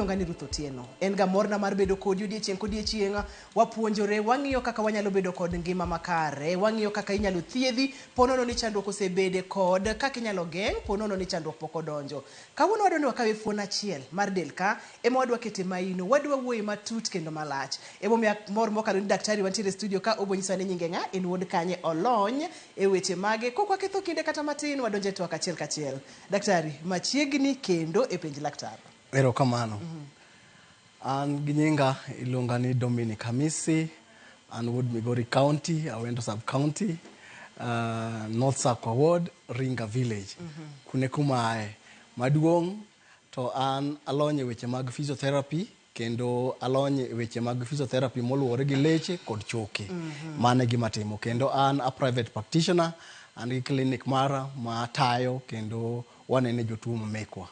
Iluonga ni Ruth Otieno. En ga morna mar bedo kodi odiechieng' kodiechieng'. Wapuonjore, wang'iyo kaka wanyalo bedo kod ngima makare, wang'iyo kaka inyalo thiedhi ponono ni chandruok osebede kod kaka inyalo geng' ponono ni chandruok pok odonjo. Kawuono wadwa ni wakawe fuon achiel mar del ka ema wadwa kete maino, wadwa wuoye matut kendo malach. Emomiyo amor mokalo ni daktari wantiere e studio ka obo nyisowa ni nyinge ng'a, en wuod kanye, olony e weche mage. Kok waketho kinde kata matin, wadonjo e twak achiel kachiel. Daktari, machiegni kendo e penj laktar. Erokamano. An gi nyinga iluonga ni Dominic Hamisi, an wuod Migori County, Awendo Sub County, North Sakwa Ward, Ringa Village. Kune kuma aye. Maduong' to an alony e weche mag physiotherapy kendo alony e weche mag physiotherapy moluwore gi leche kod choke. Mano e gima atimo. Kendo an a private practitioner, an gi clinic mara ma atayo kendo wanene jotuo ma mekwa.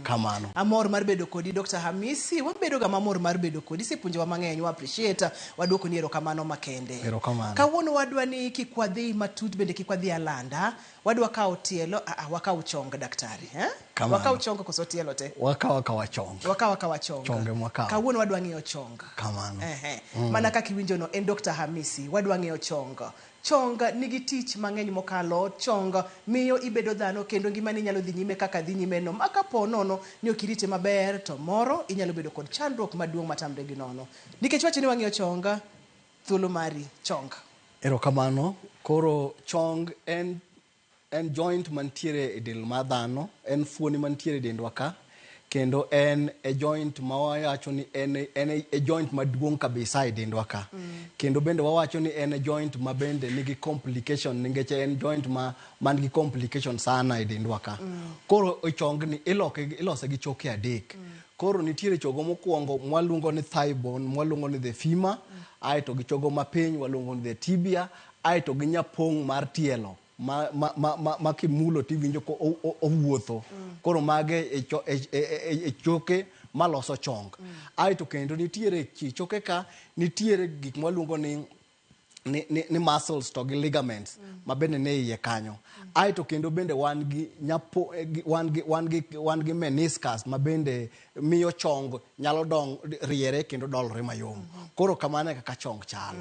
Kamano. Amor mar bedo kodi Dr. Hamisi, wabedo ga mamor mar bedo kodi, isepuonjowa mang'eny, wa appreciate, waduoko ni erokamano makende. Erokamano. Kawuono wadwa ni kik wadhi matut bende kik wadhi alanda, wadwa kawo tielo, ah, ah, wakaw chong daktari, eh? Kamano. Wakaw chong koso tielo te? Wakaw akawa chong. Wakaw akawa chong. Chong ema wakawo. Kawuono wadwa ng'iyo chong. Kamano. Ehe. Mana kaka iwinjo no, en Dr. Hamisi, wadwa ng'iyo chong. Chong nigi tich mang'eny mokalo, chong miyo ibedo dhano kendo ngimani nyalo dhi nyime kaka dhi nyime no ma kapo nono ni ok irite maber to moro inyalo bedo kod chandruok maduong' matamre gi nono. Nikech wacho ni wang'iyo chong, thuolo mari chong. Erokamano. Koro chong en en joint mantiere e del mar dhano, en fuoni mantiere e dendwa ka, kendo en e joint ma wawacho ni en, en e joint maduong' kabisa e dendwa ka. Kendo bende wawacho ni en e joint ma bende nigi complication nikech en joint ma man gi complication sana e dendwa ka. Koro e chong ni iloke, ilose gi choke adek. Koro nitiere chogo mokwongo mwaluongo ni thigh bone, mwaluongo ni the femur, aeto gi chogo mapiny waluongo ni the tibia, aeto gi nyapong' mar tielo ma, ma, ma, ma, ma kimulo tiwinjo ko owuotho. Koro mage e, cho, e, e, e, e choke maloso chong. Aeto kendo nitiere e choke ka nitiere gik mwaluongo ni ni muscles to gi ligaments ma bende ne iye kanyo. Aeto kendo bende wan gi nyapo, wan gi, wan gi, wan gi meniscus ma bende miyo chong nyalo dong riere kendo dolore mayom. Koro kamano e kaka chong chalo.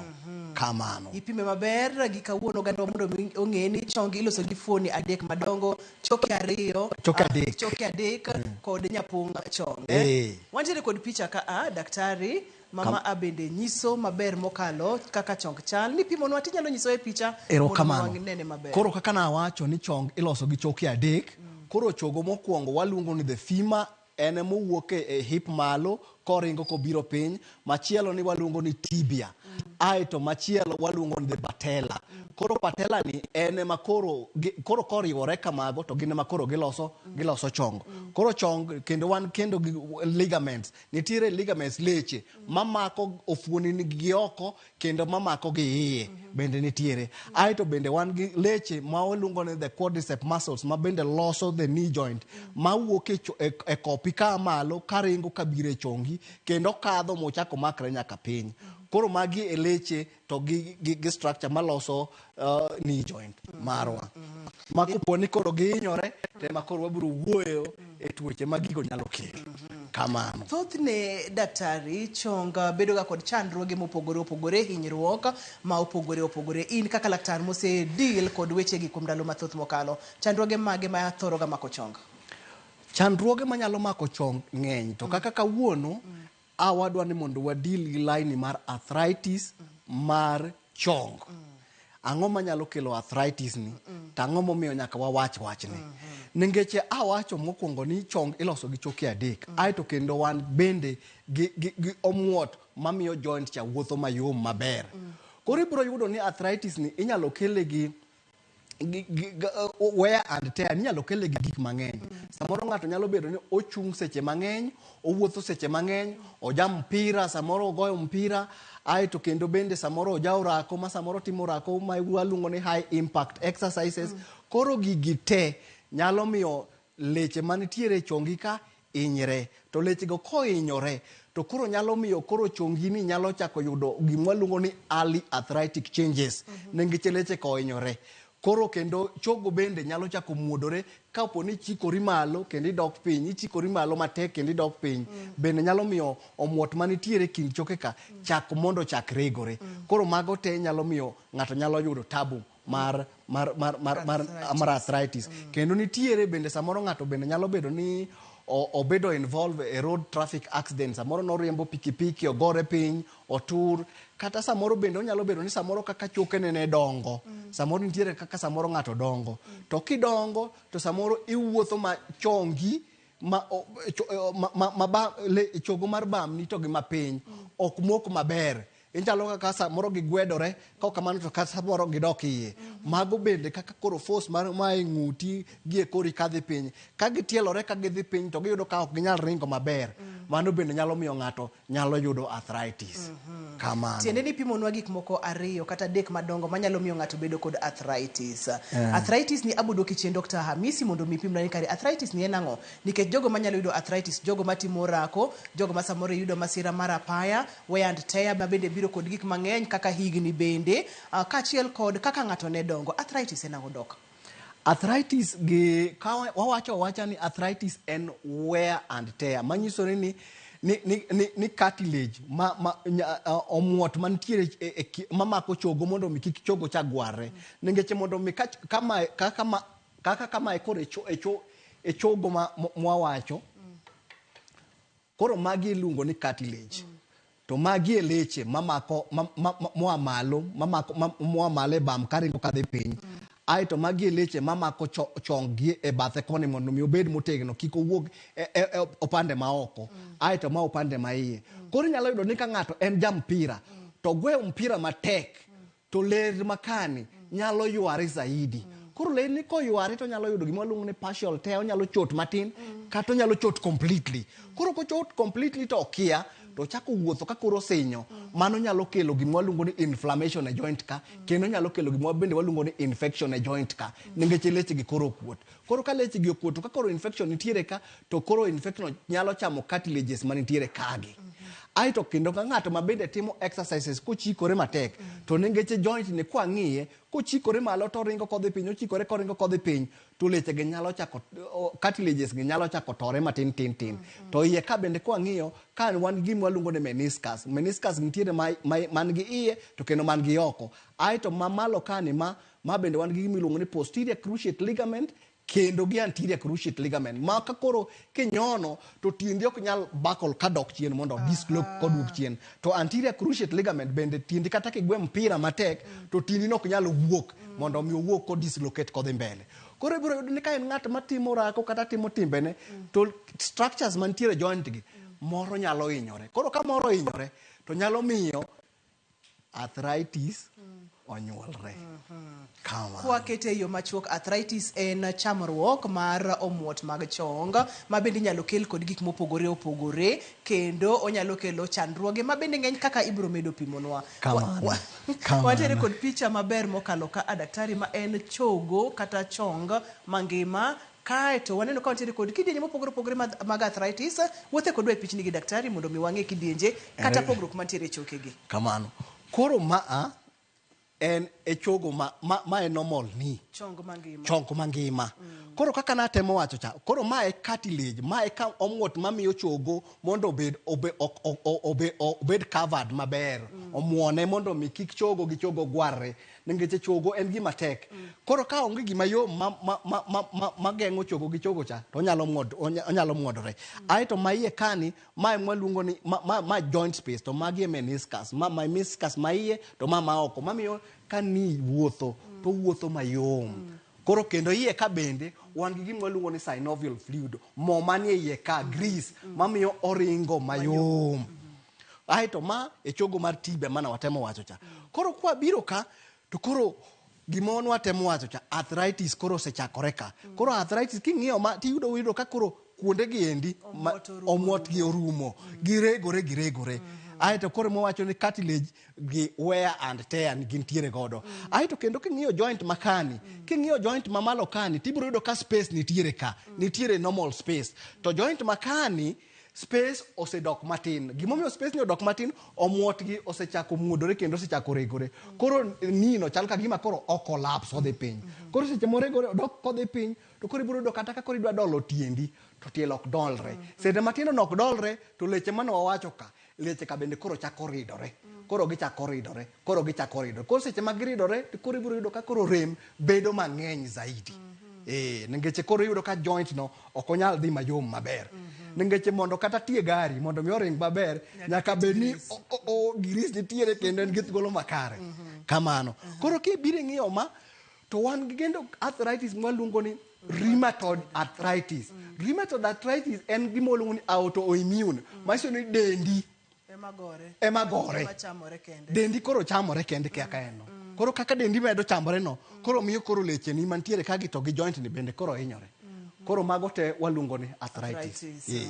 Kamano. Ipime maber gi kawuono oganda mondo mi ong'e ni chong iloso gi fuoni adek madongo, choke ariyo, Choke adek. choke adek kod nyapong' chong. Eh. Wantiere kod picha ka a daktari mama a bende nyiso maber mokalo kaka chong chal. Nipimonwa tinyalo nyiso e picha mondo Erokamano. wanene maber. Koro kaka nawacho ni chong iloso gi choke adek, koro chogo mokwongo waluongo ni the femur, en ema owuok e hip malo koringo kobiro piny. Machielo ni waluongo ni tibia. Aeto machielo waluongo ni the patella. Koro patella ni en ema koro, koro koriwore kamago to gin ema koro giloso, giloso chong. Koro chong kendo wan kendo gi ligaments. Nitiere ligaments leche mamako ofuoni ni gi oko kendo mamako gi iye bende nitiere. Aeto bende wan gi leche ma waluongo ni the quadricep muscles ma bende loso the knee joint mawuok e, e, e kopi ka malo karingo kabiro e chongi kendo kadho mochako makre nyaka piny. Koro magi e leche to gi, gi, gi structure maloso knee joint marwa. Ma kopo ni koro gihinyore to ema koro wabiro wuoyo e tuoche ma gigo nyalo kelo. Kamano. Thothne daktari chong bedo ga kod chandruoge mopogore opogore, hinyruok ma opogore opogore. In kaka laktar mose deal kod wechegi kuom ndalo mathoth mokalo, chandruoge mage ma thoro ga mako chong? Chandruoge manyalo mako chong ng'eny to kaka kawuono a wadwa ni mondo wadeal gi laini mar arthritis mar chong. Ang'o manyalo kelo arthritis ni? To ang'o momiyo nyaka wawach wachni? Nikech awacho mokwongo ni chong iloso gi choke adek. Aeto kendo wan bende gi, gi, gi omuot mamiyo joint cha wuotho mayom maber. Koro ibiro yudo ni arthritis ni inyalo kele gi wear and tear inyalo kele gi gik mang'eny. Samoro ng'ato nyalo bedo ni ochung' seche mang'eny, owuotho seche mang'eny, oja mpira, samoro ogoyo mpira, aeto kendo bende samoro oja orako ma samoro otimo orako ma waluongo ni high impact exercises. Koro gigi te nyalo miyo leche manitiere e chongi ka hinyre. To lechego kohinyore to koro nyalo miyo koro chongi ni nyalo chako yudo gima waluongo ni early arthritic changes. Nikech leche ka ohinyore. Koro kendo chogo bende nyalo chako muodore kapo ni ichikori malo kendo idok piny, ichikori malo matek kendo idok piny. Bende nyalo miyo omuot manitiere e kind choke ka chak mondo ochak regore. Koro mago te nyalo miyo ng'ato nyalo yudo tabu mar mar mar mar mar, mar arthritis. Kendo nitiere bende samoro ng'ato bende nyalo bedo ni obedo involved e road traffic accident, samoro noriembo pikipiki ogore piny otur, kata samoro bende onyalo bedo ni samoro kaka chokene ne dongo, samoro nitiere kaka samoro ng'ato dongo, to kidongo to samoro iwuotho ma chongi ma, o, cho, ma, ma, ma ba, le, chogo mar bamni to gi mapiny ok mok maber. Inyalo kaka samoro gigwedore, kaok kamano to kata samoro gidok iye. Mago bende kaka koro force mar mae ng'uti gi e kori kadhi piny. Ka gitielore ka gidhi piny to giyudo ka ok ginyal ringo maber. Mano bende nyalo miyo ng'ato nyalo yudo arthritis. Kamano. Tiende ni pimonwa gik moko ariyo kata adek madongo manyalo miyo ng'ato bedo kod arthritis. Arthritis ni abo duoki chien Dr. Hamisi mondo mi pimna ni kare arthritis ni en ang'o? Nikech jogo manyalo yudo arthritis, jogo matimo orako, jogo ma samoro yudo masira mar apaya, wear and tear ma bende biro kod gik mang'eny kaka higni bende, kaachiel kod kaka ng'ato ne dongo. Arthritis en ang'o, Dok? Arthritis gi ka wawacho awacha ni arthritis en wear and tear, manyiso ni ni cartilage ma, ma nya, omuot mantiere e, e, e, mamako chogo mondo mi kik chogo cha gwarre. Nikech mondo mi ka, kama, kaka ma, kaka kamae koro e, cho, e, cho, e chogo ma mwawacho. Koro magi iluongo ni cartilage. To magi e leche mamako moa malo, mamako moa malo e bam karingo kadhi piny. Aeto magi e leche mamako chong gi e bathe koni mondo mi obed motegno kik owuog e, e, e opande ma oko. Aeto ma opande ma iye. Koro inyalo yudo ni ka ng'ato en ja mpira to gweyo mpira matek to ler makani nyalo yware zaidi. Koro ler ni koyware to onyalo yudo gima waluongo ni partial tear, onyalo chot matin kata onyalo chot completely. Koro kochot completely to okia to ochako wuotho ka koro osinyo, mano nyalo kelo gima waluongo ni inflammation e joint ka, kendo nyalo kelo gima bende waluongo ni infection e joint ka, nikech leche gi koro okuot. Koro ka leche gi okuot to ka koro infection nitiere ka, to koro infection nyalo chamo cartilages manitiere kagi. Aeto kendo ka ng'ato ma bende timo exercises kochikore matek, to nikech joint ni kwang'iye, kochikore malo to oringo kodhi piny, ochikore koringo kodhi piny, to leche gi nyalo chako, cartilages gi nyalo chako tore matin tin tin. To iye ka bende kwang'iyo, ka wan gi gima waluongo ni meniscus. Meniscus nitiere man gi iye to kendo man gi oko. Aeto mamalo ka ni ma bende wan gi gima iluongo ni posterior cruciate ligament kendo gi anterior cruciate ligament. Ma ka koro kinyono to tiendi ok nyal buckle kadok chien mondo disloke koduog chien. To anterior cruciate ligament bende tiendi kata kigwe mpira matek to tiendi ok nyal wuok mondo mi owuok ko dislocate kodhi mbele. Koro ibiro yudo ni ka en ng'at matimo orako kata timo timbene to structures mantiere joint gi moro nyalo hinyore. Koro ka moro hinyore to nyalo miyo arthritis onyuolre. Kamano. Kwakete e yo machuok, arthritis en chamruok mar omuot mag chong ma bende inyalo kel kod gik mopogore opogore, kendo onyalo kelo chandruoge ma bende ng'eny kaka ibiro medo pimonwa. Kamano. Kamano. Wantiere kod picha maber mokalo ka a daktari ma en chogo kata chong mangima. Kaeto waneno ka wantiere kod kidienje mopogore opogore mag arthritis. Wuothe kodwa e pichni gi daktari mondo mi wang'e kidienje kata pogruok mantiere e chokegi. Kamano. Koro maa en e chogo ma e normal ni. Chong mangima. Chong mangima. Koro kaka natemo wacho cha, koro ma e cartilage, ma e ka omuot mamiyo chogo mondo obed covered maber. Omuone mondo mi kik chogo gi chogo gwarre. Nikech chogo en gima tek. Koro ka onge gima yom ma geng'o chogo gi chogo cha, to onyalo muodore. Aeto ma iye kani, ma ema waluongo ni ma joint space, to magi e meniscus. Ma meniscus ma iye to ma oko. Mamiyo ka ni wuotho, to wuotho mayom. Koro kendo iye ka bende wan gi gima waluongo ni synovial fluid, mo manie iye ka, grease, mamiyo oringo mayom. Aeto ma e chogo mar tibia mana watemo wacho cha. Koro kwa biro ka, to koro gima wan watemo wacho cha, arthritis koro osechakore ka. Koro arthritis king'iyo ma, tiyudo yudo ka koro kuonde gi endi, Omuot orumo. omuot gi orumo, giregore, giregore. Aeto koro mwawacho ni cartilage gi wear and tear gintiere godo. Aeto kendo king'iyo joint makani, king'iyo joint mamalo kani, tibiro yudo ka space nitiere ka, nitiere normal space. To joint makani, Space osedok matin. Gimomiyo space ni odok matin, omuot gi osechako muodore kendo osechako regore. Koro knee no chal ka gima koro o collapse odhi piny. Koro seche moregore odok kodhi piny, to koro ibiro yudo kata ka koro idwa dolo tiendi, to tielo ok dolre. Seche ma tiendo no ok dolre, to leche mane wawacho ka, leche ka bende koro chako ridore. Koro gichako ridore, koro gichako ridore. Koro seche ma giridore, to koro ibiro yudo ka koro rem bedo mang'eny zaidi. Nikech koro iyudo ka joint no ok onyal dhi mayom maber. Nikech mondo kata tie gari mondo mi oring maber, nyaka bed ni giris nitiere kendo en gi thuolo makare. Kamano. Koro kibiro ing'iyo ma, to wan gi kendo arthritis mwaluongo ni rheumatoid arthritis. Rheumatoid arthritis en gima waluongo ni autoimmune. Manyiso ni dendi Ema gore. Ema gore. Ema chamore kende. Dendi koro chamore kende kaka en no. Koro kaka dendi medo chamore no, koro miyo koro lecheni mantiere ka gi to gi joint ni bende koro hinyore. Koro mago te waluongo ni arthritis. Arthritis. Eh.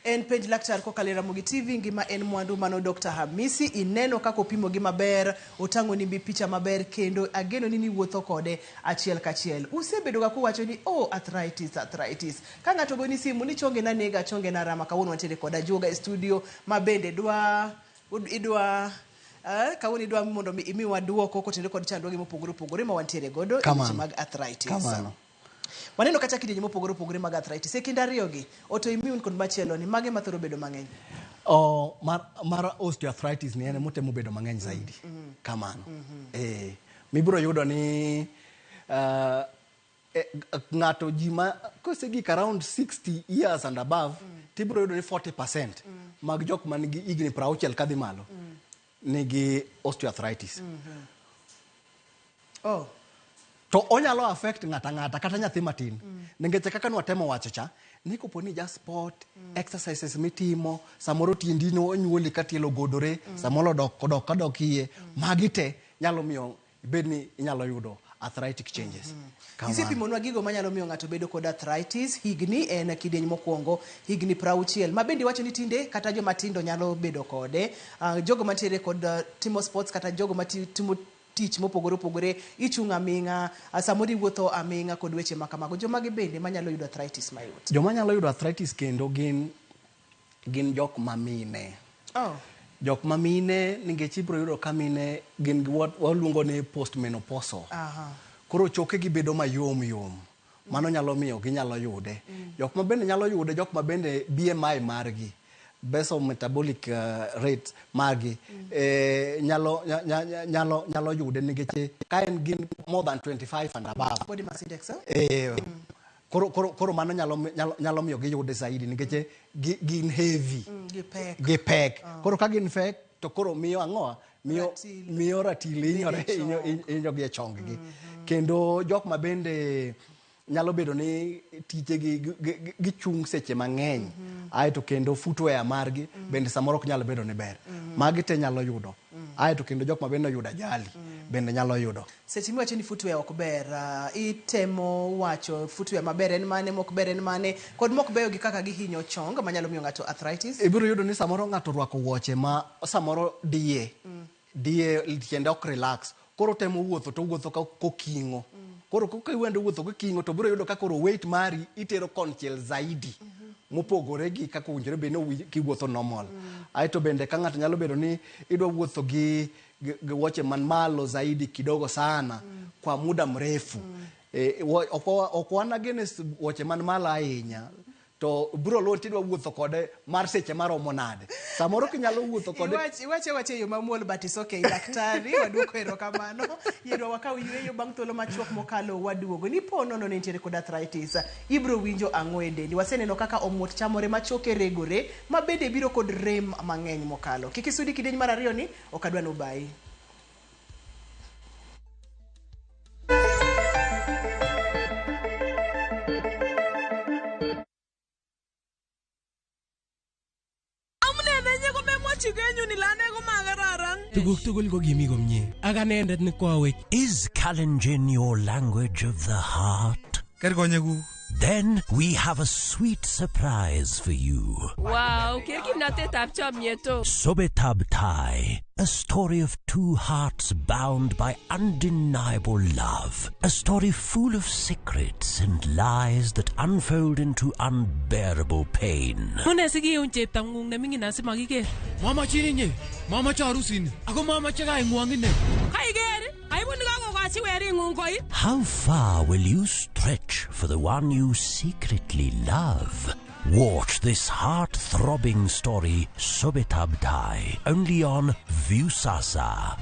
En penj laktar kokalo e Ramogi TV, ngima en mwandu. Mano Dr. Hamisi, ineno kaka opimo gi maber, otang'o ni picha maber kendo ageno ni niwuotho kode achiel kachiel. Usebedo ga kuwacho ni oh, arthritis, arthritis. Ka ng'ato goni simu ni chonge na nega, chonge na rama, kawuono wantiere kod ajuoga e studio ma bende dwa idwa kawuono idwa mondo mi imiwa duoko kotenore kod chandruoge mopogore opogore ma wantiere godo e weche Kamano. mag arthritis. Kamano. Waneno kata kidienje mopogore opogore mag arthritis. E kind ariyogi, autoimmune kod machielo ni, mage mathoro bedo mang'eny? O, mar osteoarthritis ni en motemo bedo mang'eny zaidi. Kamano. Mibiro yudo ni ng'ato ji ma kosegik around 60 years and above, tibiro yudo ni 40% mag jok man gi higni 60 kadhi malo nigi osteoarthritis. Oh. To onyalo affect ng'ata ng'ata kata nyathi matin. Nikech kaka nwatemo wacho cha, ni kopo ni ja sport, exercises mitimo, samoro tiendi no onyuoli ka tielo ogodore, samoro odok kadok iye, magi te nyalo miyo ibed ni inyalo yudo arthritic changes. Kamano. Isepimonwa gigo manyalo miyo ng'ato bedo kod arthritis. Higni en kidieny mokwongo, higni 60. Ma bende iwacho ni tinde kata joma tindo nyalo bedo kode. Jogo mantiere kod timo sports kata jogo matimo tich mopogore opogore, ichung' aming'a, samoro iwuotho aming'a kod weche ma kamago. Jomage bende manyalo yudo arthritis mayot? Joma nyalo yudo arthritis kendo gin jok ma mine. Oh. Jok ma mine, nikech ibiro yudo ka mine gin gi waluongo ni postmenopausal. Koro chokegi bedo mayom yom. Mano nyalo miyo ginyalo yude. Jok ma bende nyalo yude, jok ma bende BMI margi, basal metabolic rate margi, nyalo yude nikech ka en gin more than 25 and above. Body mass index, eh? Koro mano nyalo miyo giyude zaidi nikech gin heavy. Gi pek. Gi pek. Koro ka gin pek to koro miyo ang'o? Miyo Ratil. miyo ratil hinyore, Bedo e chong. hinyo gi e chong gi. Kendo jok ma bende nyalo bedo ni tijegi gichung' seche mang'eny. Aeto kendo footwear margi bende samoro ok nyal bedo ni ber. Magi te nyalo yudo. Aeto kendo jok ma bende oyudo ajali bende nyalo yudo. Seche miwacho ni footwear ok ber, itemo wacho footwear maber en mane, mok ber en mane, kod mok beyo gi kaka gihinyo chong manyalo miyo ng'ato arthritis. Ibiro yudo ni samoro ng'ato orwako wuoche ma samoro diye, diye tiende ok relax. Koro temo wuotho to wuotho ka koking'o. Koro ka iwendo wuotho koking'o to biro yudo ka koro weight mari itero konchiel zaidi. Mopogore gi kaka owinjore bed ni kiwuotho normal. Aeto bende ka ng'ato nyalo bedo ni idwa wuotho gi wuoche man malo zaidi kidogo sana kwa muda mrefu. Ok wan against wuoche man malo ahinya. To biro luwo tidwa wuotho kode mar seche maromo nade. Samoro kinyalo wuotho kode Iwache wache yo mamuol, but it's okay, daktari, waduoko erokamano. Yienwa wakaw yueyo bang' thuolo machuok mokalo waduogo. Ni po nono ni nitiere kod arthritis, ibiro winjo ang'o e dendi? Waseneno kaka omuot chamore ma choke regore, ma bende biro kod rem mang'eny mokalo. Kik isudi kidieny mar ariyo ni, ok adwa nobayi. Tuguk tugul ko kimi komie ak anendet ni koawech. Is Kalenjin your language of the heart? Ker konyekuk. Then we have a sweet surprise for you. Wow, ker kimnatetab chomyet o. Sobetab Tai, a story of two hearts bound by undeniable love. A story full of secrets and lies that unfold into unbearable pain. Mune sikiun cheptong'ung neming'in asimakiker? Mamachin inye, mamache arusini, ako mamache kaing'wong ine. Kaiker, aibu nikakokochi wering'ung koit. How far will you stretch for the one you secretly love? Watch this heart-throbbing story, Sobetab Tai, only on Viusasa.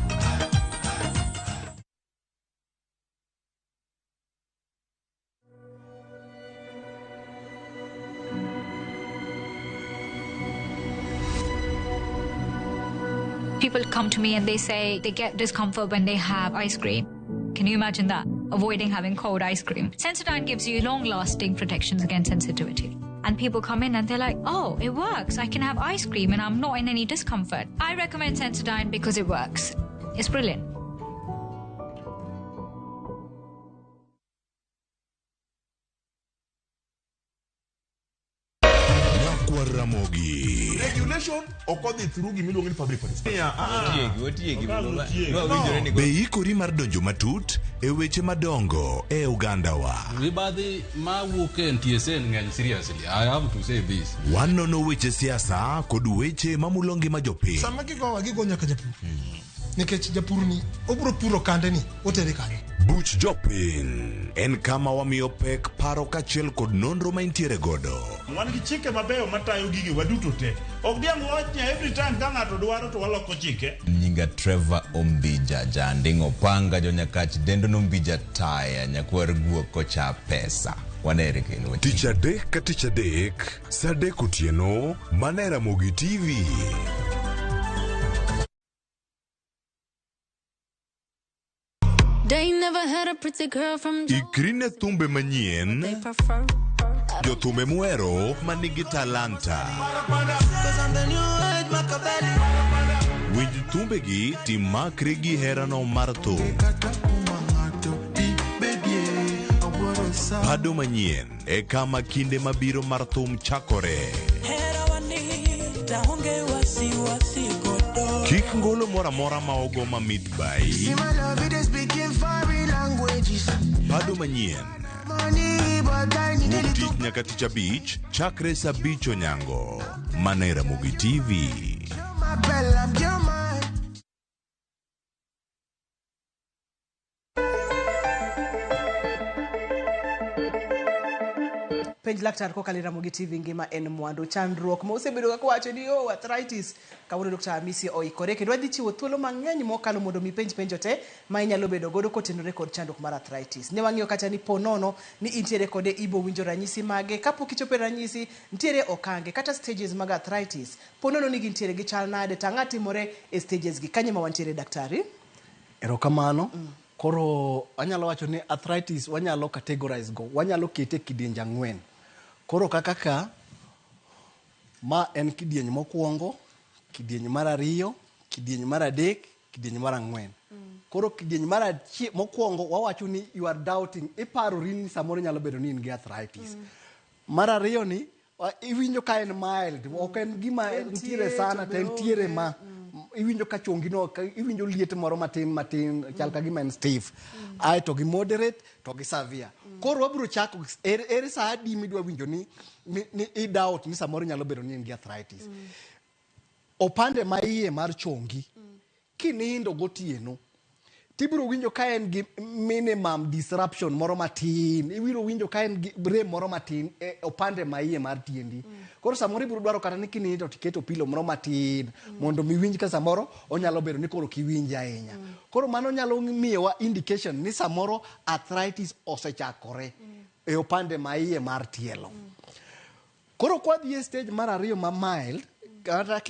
People come to me and they say they get discomfort when they have ice cream. Can you imagine that? Avoiding having cold ice cream. Sensodyne gives you long-lasting protections against sensitivity. And people come in and they're like, oh, it works. I can have ice cream and I'm not in any discomfort. I recommend Sensodyne because it works. It's brilliant. Nyakwar Ramogi. Regulation ok odhi through gimiluongo ni public participation. Otiegi, otiegi. Wawinjore ni Be ikori mar donjo matut e weche madongo e ogandawa? Mibadhi mawuok e NTSA ng'eny seriously. I have to say this. Wanono weche siasa kod weche mamulo ngima jopiny. Sama gigowa gigo nyaka japur. Nikech japur ni obiro puro kande ni otere kanye. Buch jopiny en kama wamiyo pek paro kaachiel kod nonro ma intiere godo. Wan gi chike mabeyo matayo gige waduto te. Ok diang' wach ni every time ka ng'ato dwaro to waloko chike. Nyinga Trevor Ombija, janding' opanga jonyakach dendo nombija taya nyakwar guok kocha pesa. Wanere kendo. Tich adek ka tich adek, saa adek otieno, mana e Ramogi TV. They never had a pretty girl from Ikri ne thumbe manyien, prefer. jothumbe muhero manigi talanta. Winj thumbegi timakri gi herano mar thum. Pado manyien e kama kinde mabiro mar thum chakore. Kik ngolo moro amora ma ogo mamit bai. Pado manyien. Wuok tich nyaka tich abich, chakre saa abich onyango. Mana e Ramogi TV. Penj laktar kokalo e Ramogi TV ngima en mwandu. Chandruok ma osebedo kaka wacho ni oh, arthritis. Kawuono Dr. Hamisi oikore kendo wadhi chiwo thuolo mang'eny mokalo mondo mi penj penjo te ma inyalo bedo godo kotenore kod chandruok mar arthritis. Ne wang'iyo kata ni po nono ni intiere kode ibo winjo ranyisi mage kapok ichopo e ranyisi ntiere okange kata stages mag arthritis. Po nono ni gintiere gichal nade to ang'o timore e stages gi kanye ma wantiere daktari? Erokamano. Koro anyalo wacho ni arthritis wanyalo categorize go, wanyalo kete e kidienje ang'wen. Koro kaka ka, ma en kidieny mokwongo, kidieny mar ariyo, kidieny mar adek, kidieny mar ang'wen. Koro kidieny mar mokwongo wawacho ni you are doubting, iparori ni samoro nyalo bedo ni in gi arthritis. Mar ariyo ni iwinjo ka en mild, ok en gima nitiere sana to entiere ma iwinjo ka chongi no iwinjo liet moro matin matin chal ka gima en stiff. Aeto gi moderate to gi severe. Koro wabiro chako ere saa adi midwa winjo ni i doubt ni samoro nyalo bedo ni in gi arthritis. Opande ma iye mar chongi kinindo gotieno tibiro winjo ka en gi minimum disruption moro matin, ibiro winjo ka en gi rem moro matin e opande ma iye mar tiendi. Koro samoro ibiro dwaro kata ni kinindo tiketo pillow moro matin mondo miwinj ka samoro onyalo bedo ni koro kiwinje ahinya. Koro mano nyalo miyowa indication ni samoro arthritis osechakore e opande ma iye mar tielo. Koro kwadhi e stage mar ariyo ma mild, kata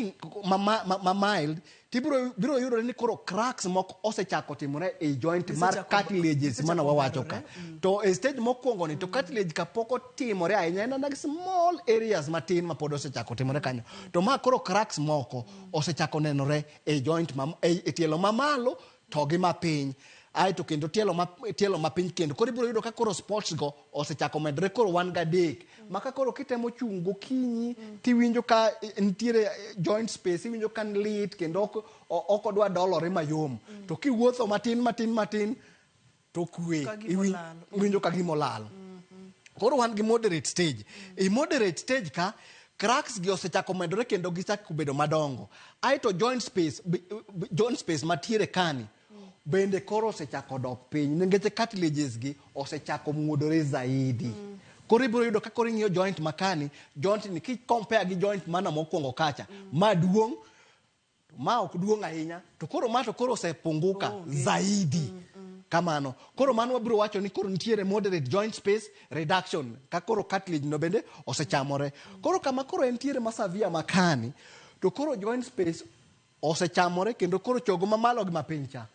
ma mild, tibiro biro yudore ni koro cracks moko osechako timore e joint mar cartilages mana wawacho ka. To e stage mokwongo ni to cartilage kapok otimore ahinya en mana small areas matin ma pod osechako timore kanyo. To ma koro cracks moko osechako nenore e joint ma e tielo mamalo to gi mapiny. Aeto kendo tielo ma, tielo mapiny kendo. Koro ibiro yudo ka koro spots go osechako medore koro wan gadek. Ma ka koro kitemo chung' gokinyi tiwinjo ka nitiere joint space, iwinjo ka lit kendo ok ok odwa dolore mayom. To kiwuotho matin matin matin to kwe Ka gima olal. iwinjo ka gima olal. Koro wan gi moderate stage. E moderate stage ka cracks gi osechako medore kendo gichako bedo madongo. Aeto joint space, joint space matiere kani bende koro osechako dok piny nikech cartilages gi osechako muodore zaidi. Koro ibiro yudo ka koro ing'iyo joint makani, joint ni ki compare gi joint mana mokwongo kacha, ma duong' ma ok duong' ahinya to koro ma to koro osepunguka zaidi kamano. Koro mano wabiro wacho ni koro nitiere moderate joint space reduction ka koro cartilage no bende osechamore. Koro kama koro entiere ma severe makani to koro joint space osechamore kendo koro chogo mamalo gi mapiny cha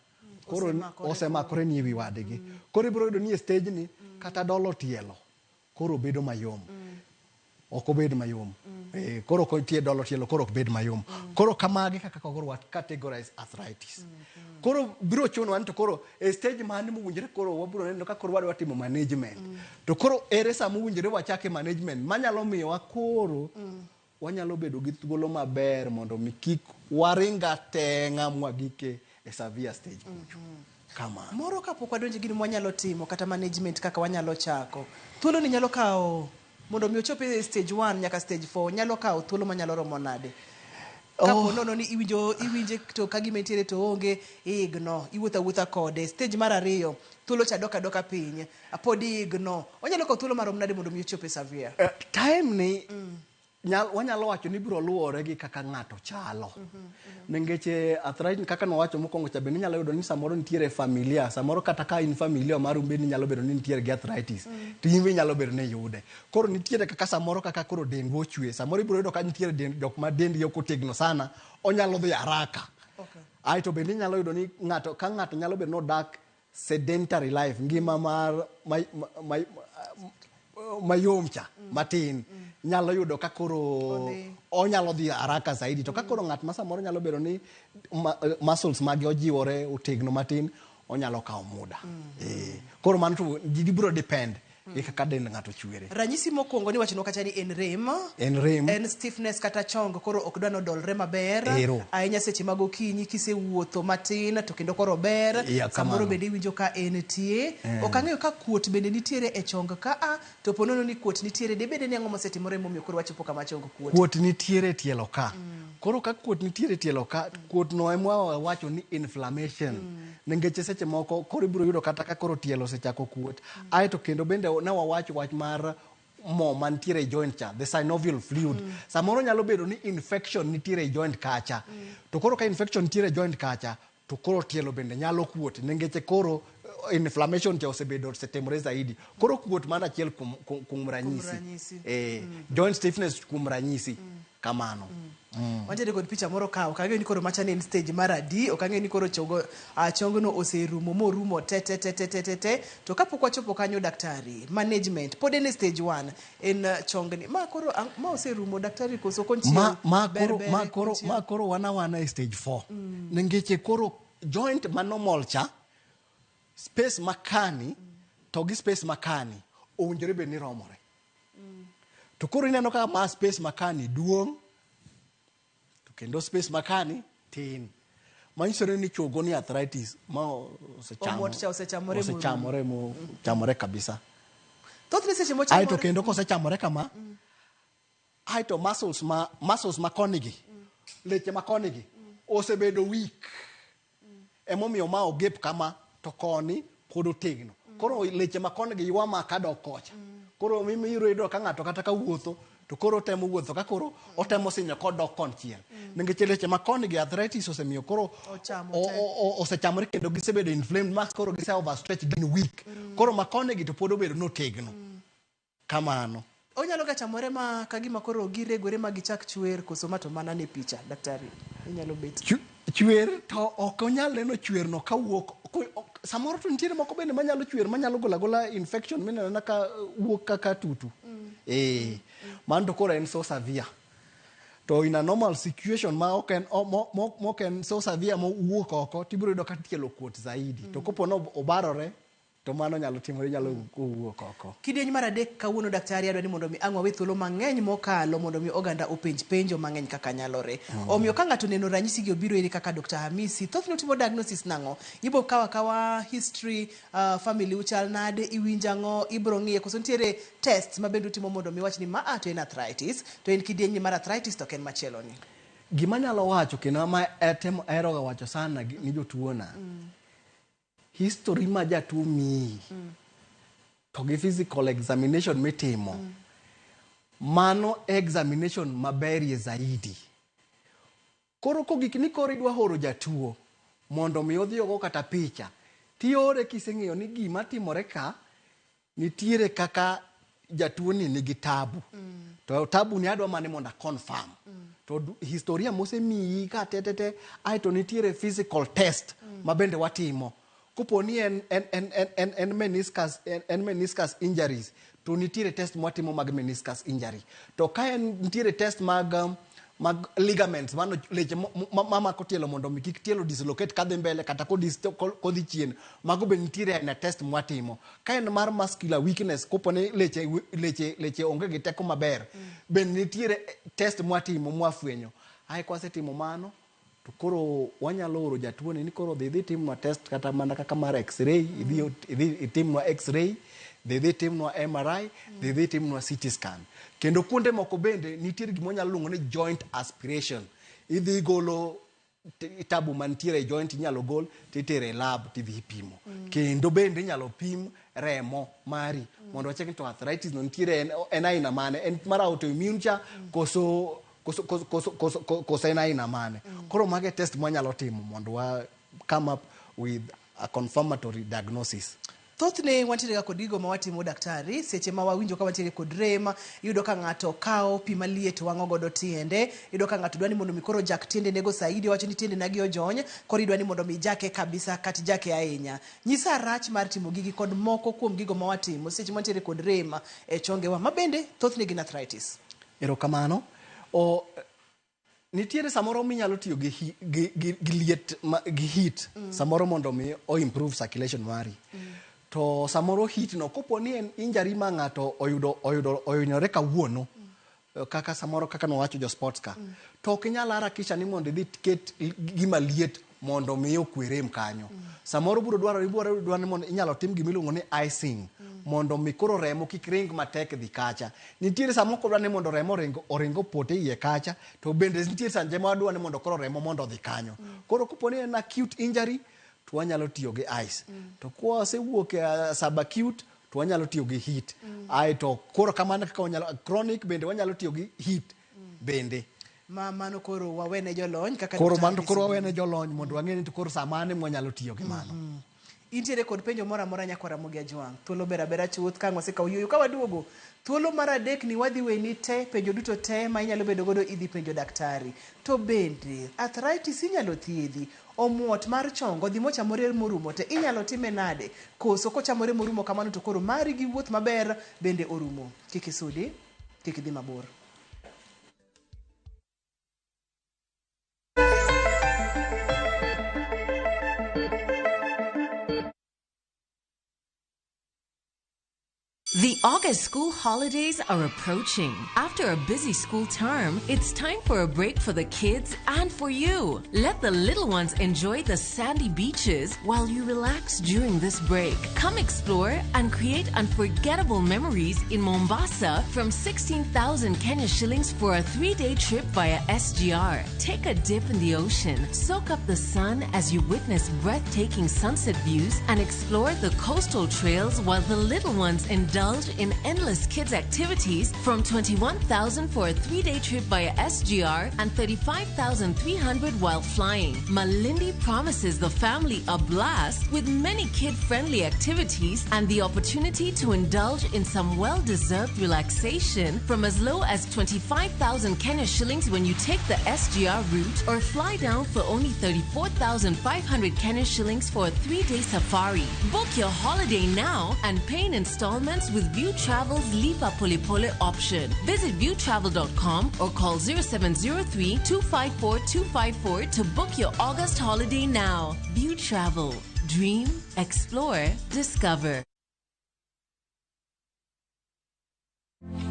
koro osemakore ni ewi wadgi. Koro ibiro yudo ni e stage ni kata dolo tielo koro bedo mayom. Ok obed mayom. Koro ok tie dolo tielo koro ok bed mayom. Koro kamagi kaka koro wa categorize arthritis. Koro biro chunowa ni to koro e stage mane mowinjore koro wabiro neno ka koro wadwa timo management. To koro ere sama owinjore wachake management manyalo miyowa koro wanyalo bedo gi thuolo maber mondo mi kik waring ateng'a mwagike e severe stage kucho. Kamano. Moro kapok wadonjo e gino mwanyalo timo kata management kaka wanyalo chako. Thuolo ni nyalo kawo mondo mi ochop e stage 1 nyaka stage 4 nyalo kawo thuolo manyalo romo nade? Kapo nono ni iwinjo iwinje to ka gima entiere to onge iigno, iwuotho awuotha kode. Stage mar ariyo, thuolo cha dok adoka piny, pod iigno. Onyalo kawo thuolo marom nade mondo mi ochop e severe? Time ni wanyalo wacho ni biro luwore gi kaka ng'ato chalo. Nikech arthritis kaka nwawacho mokwongo cha bende inyalo yudo ni samoro nitiere familia, samoro kata ka in familia maru bende inyalo bedo ni nitiere gi arthritis, to in be inyalo bedo ni iyude. Koro nitiere kaka samoro kaka koro dendwa ochwe, samoro ibiro yudo ka nitiere jok ma dendgi ok otegno sana, onyalo dhi haraka. Aeto bende inyalo yudo ni ng'ato ka ng'ato nyalo bedo ni odak sedentary life, ngima mar mayom cha matin, nyalo yudo ka koro onyalo dhi haraka zaidi. To ka koro ng'at ma samoro nyalo bedo ni muscles mage ojiwore otegno matin, onyalo kawo muda. Koro mano to gibiro depend gi kaka dend ng'ato chwere. Ranyisi mokwongo ni wachonwa kacha ni en rem. En rem. En stiffness kata chong koro ok dwa nodolre maber. Ero. Ahinya seche mag okinyi kisewuotho matin to kendo koro ber. Ya, Samoro kamano. bende iwinjo ka en tie. Ok ang'eyo ka kuot bende nitiere e chong ka a to po nono ni kuot nitiere dibede ni ang'o mosetimore momiyo koro wachopo kama chong kuot. Kuot nitiere e tielo ka. Koro ka kuot nitiere e tielo ka, kuot no ema wawacho ni inflammation. Nikech seche moko koro ibiro yudo kata ka koro tielo osechako kuot. Aeto kendo bende ne wawacho wach mar mo mantiere e joint cha, the synovial fluid. Samoro nyalo bedo ni infection nitiere e joint kacha. To koro ka infection nitiere e joint kacha, to koro tielo bende nyalo kuot nikech koro inflammation cha osebedo osetimore zaidi. Koro kuot mana achiel kuom ranyisi. Joint stiffness kuom ranyisi. Kamano. Wantiere kod picha moro ka, ok ang'eyo ni koro macha ne en stage mar adi, ok ang'eyo ni koro chongno oserumo morumo te te te te te te te. To kapok wachopo kanyo daktari, management pod en e stage 1, en chongni. Ma koro ma oserumo daktari koso konchiel? Ma koro wana wana e stage 4. Nikech koro joint ma normal cha, space makani to gi space makani owinjore bed ni romore. To koro ineno ka ma space makani duong' to kendo space makani tin. Manyisore ni chogo ni arthritis ma Omuot cha osechamore morumo. osechamore mo, chamore kabisa. Thothne seche mochamore. Aeto kendo kosechamore kama, aeto muscles ma koni gi, leche ma koni gi osebedo weak. Emomiyo ma ogep kama to koni pod otegno. Koro leche ma koni gi ywa ma kadok kocha. Koro mimi iyudo ka ng'ato kata ka wuotho to koro otemo wuotho ka koro otemo sinyo kodok konchiel. Nikech leche ma koni gi arthritis osemiyo koro Ochamo te. osechamore kendo gisebedo inflamed ma koro gise overstretch gin weak. Koro ma koni gi to pod obedo notegno. Kamano. Onyalo ga chamore ma kagima koro giregore ma gichak chwer koso ma to mana ne picha daktari inyalo bet. Chwer to ok onyal neno chwer no kawuok. Samoro to nitiere moko bende manyalo chwer manyalo golo agola infection mineno ka wuok kaka tutu. Mano to koro en so severe. To in a normal situation ma ok en mok en so severe mowuok oko, tibiro yudo ka tielo okuot zaidi. To kopo ni obarore, to mano nyalo timore, nyalo wuok oko. Kidieny mar adek kawuono daktari adwa ni mondo mi ang' wawe thuolo mang'eny mokalo mondo mi oganda openj penjo mang'eny kaka nyalore. Omiyo ka ng'ato oneno ranyisi gi obiro iri kaka Dr. Hamisi, thothne utimo diagnosis nang'o? Ibo kawo akawa history, family uchal nade, iwinjo ang'o, ibro ng'iye koso nitiere test ma bende utimo mondo mi wach ni ma a to en arthritis, to en kidieny ni mar arthritis to ok en machielo ni. Gima anyalo wacho kendo ma atemo aheroga wacho sana ni jotuona, history ma jatuo miyi to gi physical examination mitimo, mano examination maberie zaidi. Koro kogik ni koro idwa oro jatuo mondo mi odhi ogo kata picha, tiore kiseng'eyo ni gima timore ka nitiere kaka jatuo ni nigi tabu. To tabu ni adwa mane mondo a confirm. To historia mosemiyi ka te te te, aeto nitiere physical test ma bende watimo. Kopo ni en meniscus injuries, to nitiere test mwatimo mag meniscus injury. To ka en nitiere test mag ligaments, mano leche mamako tielo mondo mi kik tielo dislocate kadhi mbele kata kodhi chien, mago be nitiere aina test mwatimo. Ka en mar muscular weakness, kopo ni leche onge gi teko maber, be nitiere test mwatimo mwafwenyo. Ae kwasetimo mano, to koro wanyalo oro jatuo ni koro dhi timnwa test kata mana kaka mar x-ray, idhi itimnwa x-ray, dhi timnwa MRI, dhi timnwa CT scan. Kendo kuonde moko bende nitiere gima wanyalo luongo ni joint aspiration. Idhi golo tabu mantiere e joint, inyalo gol titere e lab tidhi ipimo. Kendo bende inyalo pim remo mari mondo wachek ni to arthritis no nitiere en aina mane, en mar autoimmune cha koso en aina mane. Koro mage test mwanyalo timo mondo wa come up with a confirmatory diagnosis. Thothne wantiere ga kod gigo ma watimo daktari, seche ma wawinjo ka wantiere kod rem, iyudo ka ng'ato kawo pi maliet wang'o godo tiende, iyudo ka ng'ato dwa ni mondo mi koro jak tiende nego saidi, owacho ni tiende nagi ojony, koro idwa ni mondo mi jake kabisa kata jake ahinya. Nyisa rach mar timo gigi kod moko kuom gigo ma watimo seche ma wantiere kod rem e chongewa, ma bende thothne gin arthritis. Erokamano. Nitiere samoro minyalo tiyo gi liet gi heat samoro mondo mi o improve circulation mari. To samoro heat no kopo ni en injury ma ng'ato oyudo ohinyore kawuono, kaka samoro kaka nowacho jo sports ka, to ok inyal harakisha ni mondo idhi ket gima liet mondo mi okwe rem kanyo. Samoro biro dwarore, ibiro dwaro ni mondo inyalo tim gima iluongo ni icing, mondo mi koro remo kik ring matek dhi kacha. Nitiere sama ok odwa ni mondo remo oring opote iye kacha, to bende nitie sanje ma wadwa ni mondo koro remo mondo odhi kanyo. Koro kopo ni en acute injury, to wanyalo tiyo gi ice. To kwasewuok e subacute, to wanyalo tiyo gi heat. Aeto koro kamano kaka wanyalo, chronic bende wanyalo tiyo gi heat bende. Ma mano koro wawene jolony kaka Koro Dr. mano koro Hamisi. wawene jolony mondo wang'e ni to koro saa mane mwanyalo tiyo gi mano. Intiere kod penjo moro amora nyakwara Ramogi Ajwang'. Thuolo ber abera chuth ka ang' wasekawo yueyo. Ka waduogo, thuolo mar adek ni wadhi weni te, penjo duto te ma inyalo bedo godo idhi penjo daktari. To bende, arthritis inyalo thiedhi, omuot mar chong odhi mochamore morumo te inyalo time nade? Koso kochamore morumo kamano to koro mari gi wuoth maber bende orumo. Kik isudi, kik idhi mabor. The August school holidays are approaching. After a busy school term, it's time for a break for the kids and for you. Let the little ones enjoy the sandy beaches while you relax during this break. Come explore and create unforgettable memories in Mombasa from 16,000 Kenya shillings for a 3-day trip via SGR. Take a dip in the ocean, soak up the sun as you witness breathtaking sunset views, and explore the coastal trails while the little ones indulge in endless kids activities from 21,000 for a 3-day trip via SGR and 35,300 while flying. Malindi promises the family a blast with many kid-friendly activities and the opportunity to indulge in some well-deserved relaxation from as low as 25,000 Kenya shillings when you take the SGR route or fly down for only 34,500 Kenya shillings for a 3-day safari. Book your holiday now and pay in installments Cruise with View Travel's Lipa Pole Pole option. Visit viewtravel.com or call 0703 254 254 to book your August holiday now. View Travel. Dream, explore, discover.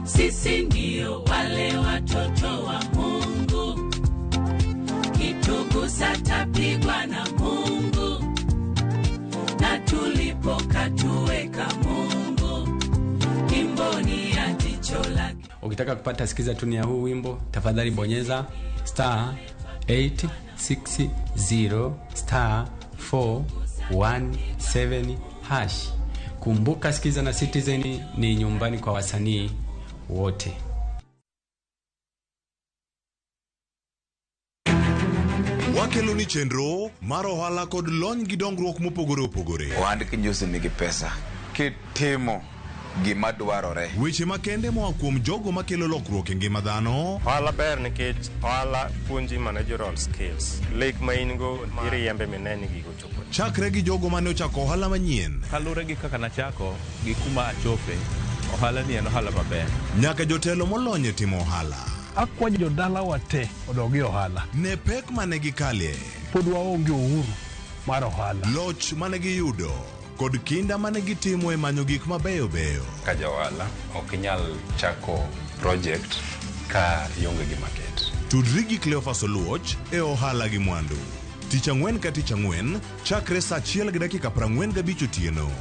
Sisi ndio wale watoto wa Mungu, kitugusa tapigwa na Mungu, na tulipokatuweka Mungu, kimboni ya jicho lake. Ukitaka kupata sikiza tuni ya huu wimbo, tafadhali bonyeza star 860 star 417 hash. Kumbuka, Sikiza na Citizen ni nyumbani kwa wasanii wote. Wakeloni chenro mar ohala kod lony gi dongruok mopogore opogore. Ohand kinjusi nigi pesa kitimo gima dwarore. Weche makende moa kuom jogo makelo lokruok e ngima dhano. Ohala ber nikech ohala puonji managerial skills. Lek ma in go iriembe mine ni gigo chopo. Chakre gi jogo mane ochako ohala manyien. Kaluwore gi kaka nachako gi kuma achope, ohala ni en ohala maber. Nyaka jotelo molony e timo ohala. Akwayo jodalawa te odog e ohala. Ne pek mane gikalie. Pod waonge uhuru mar ohala. Loch mane giyudo kod kinda mane gitimo e manyo gik mabeyo beyo. Ka ja ohala ok inyal chako project ka ionge gi market. Tudri gi Cleophas Oluoch e ohala gi mwandu. Tich ang'wen ka tich ang'wen chakre saa 1:45 otieno.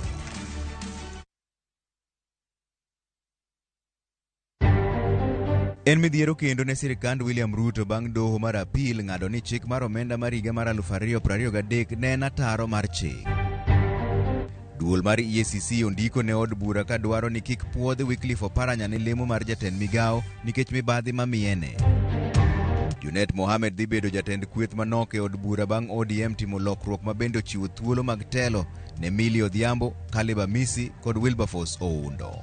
En midhiero kendo ne sirikand William Ruto bang' doho mar apil ng'ado ni chik mar omenda mar higa mar 2023 ne en ataro mar chik. Duol mar EACC ondiko ne od bura ka dwaro ni kik puodh Wycliffe Oparanya ne lemo mar jatend migao nikech mibadhi mamiyene. Junet Mohamed dhi bedo jatend kweth manok e od bura bang' ODM timo lokruok ma bende ochiwo thuolo mag telo ne Millie Odhiambo, Caleb Amisi kod Wilberforce Oundo.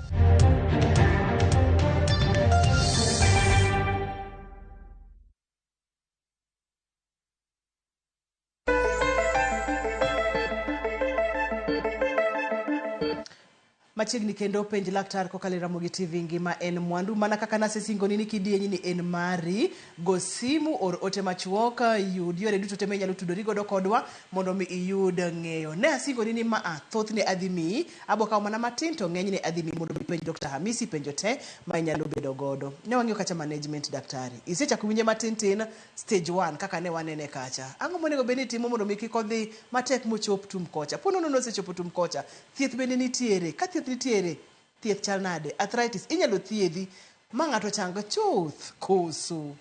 Machiegni kendo penj laktar kokalo e Ramogi TV ngima en mwandu mana kaka nasesingoni ni kidienyi ni en mari go simu or ote machuok yud yore duto te minyalo tudori godo kodwa mondo mi iyud ng'eyo ne asingoni ni maa thothne adhi miyi abo kawo mana matin to ng'enyne adhi miyi mondo ipenj Dr. Hamisi penjo te ma inyalo bedo godo ne wang'iyo kacha management daktari isechako winje matin tin stage 1 kaka ne wanene kacha ang'o monego bed ni itimo mondo mi kik odhi matek mochop tum kocha po nono nosechopo tum kocha thieth bende nitiere ka thieth nitiere thieth chal nade arthritis inyalo thiedhi ma ng'ato chang chuth koso?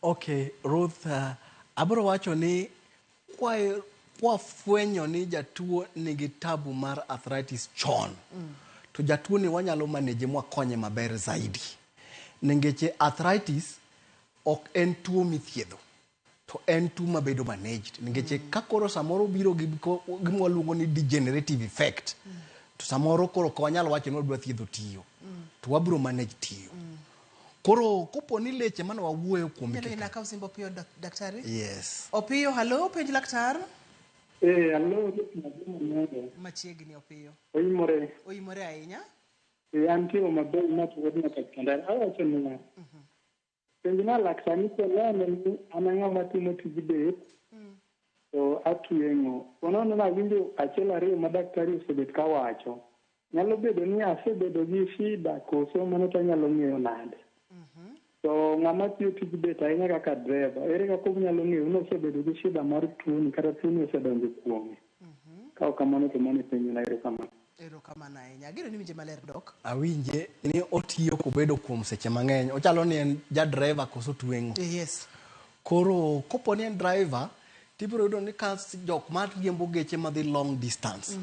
Okay, Ruth, abiro wacho ni kwafwenyo ni jatuo nigi tabu mar arthritis chon, to jatuo ni wanyalo manage mwakonye maber zaidi. Ningeche arthritis ok en tuo mithiedho, to en tuo mabedo managed. Ningeche ka koro samoro biro gi gima waluongo ni degenerative effect, to samoro koro ok wanyal wacho ni wadwa thiedho tiyo, to wabiro manage tiyo. Koro kopo ni leche mane wawuoyo kuom Nyalo ina kaw simbo Opiyo daktari? Yes. Opiyo, hello, penj laktar. Hello, Machiegni Opiyo. Oimore. Oimore ahinya. Antie maber ma tuo nyaka kenda. Awacho niya. Penj na laktar ni koneno ni an ng'ama timo tij bet to atweng'o. Ponono nawinjo achiel ariyo ma daktari osebet kawacho. Nyalo bedo ni asebedo gi shida koso mano to anyalo ng'eyo nade. To ng'ama tiyo tij bet ahinya kaka driver, ere kaka onyalo ng'eyo ni osebedo gi shida mar tuoni kata tuoni osedonjo kuome. Ka ok kamano to mano e penjona, erokamano. Erokamano ahinya. Ageno ni winje maler dok. Awinje ni otiyo kobedo kuom seche mang'eny. Ochalo ni en ja driver koso tweng'o. Yes. Koro kopo ni en driver, tibiro yudo ni ka jok ma riembo geche madhi long distance,